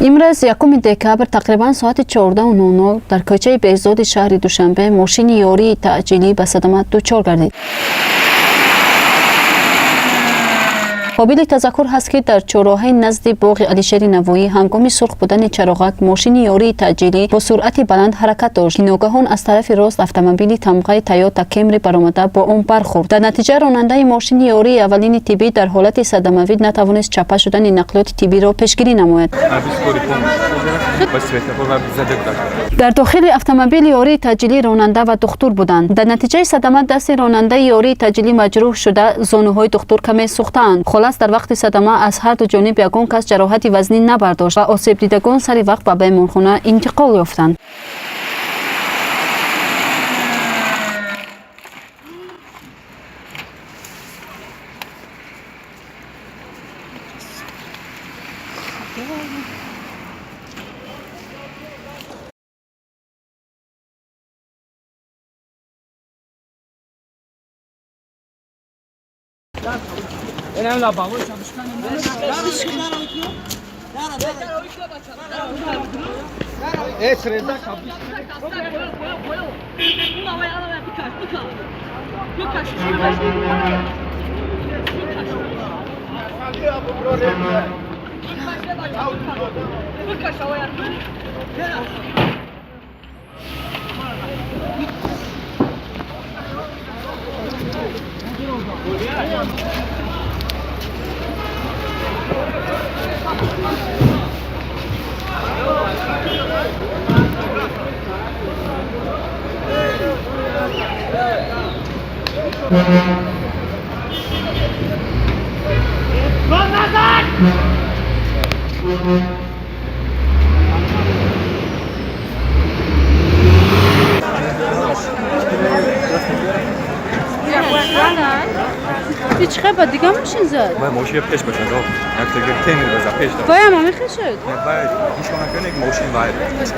Имрӯз 1 декабр тақрибан соати 14:00 дар кӯчаи Беҳзоди шаҳри Душанбе мошини ёрии таъҷилӣ ба садама дучор гардид. Қобили тазаккур ҳаст, ки дар чорроҳаи назди боғи Алишери Навоӣ ҳангоми сурх будани чароғак мошини ёрии таъҷилӣ бо суръати баланд ҳаракат дошт, ки ногаҳон аз тарафи рост автомобили тамғаи Тойота Кемри баромада бо он бархӯрд. Дар натиҷа ронандаи мошини ёрии аввалини тиббӣ дар ҳолати садамавӣ натавонист чапа шудани нақлиёти тиббиро пешгирӣ намояд. Дар дохили автомобили ёрии таъҷилӣ ронанда ва духтур буданд. Дар натиҷаи садама дасти ронандаи ёрии таъҷилӣ маҷрӯҳ шуда, зонуҳои духтур каме сӯхтаанд. Холас, дар вақти садама аз ҳар ду ҷониб ягон кас ҷароҳати вазнин набардошт ва осебдидагон сари вақт ба беморхона интиқол ёфтанд. Чӣ дига мошин зад? Мошин пеш бошад, як тега Кемри база пеш дод. Ваям ҳамихе шуд? Вай ҳишона кунед, мошин вай пеш.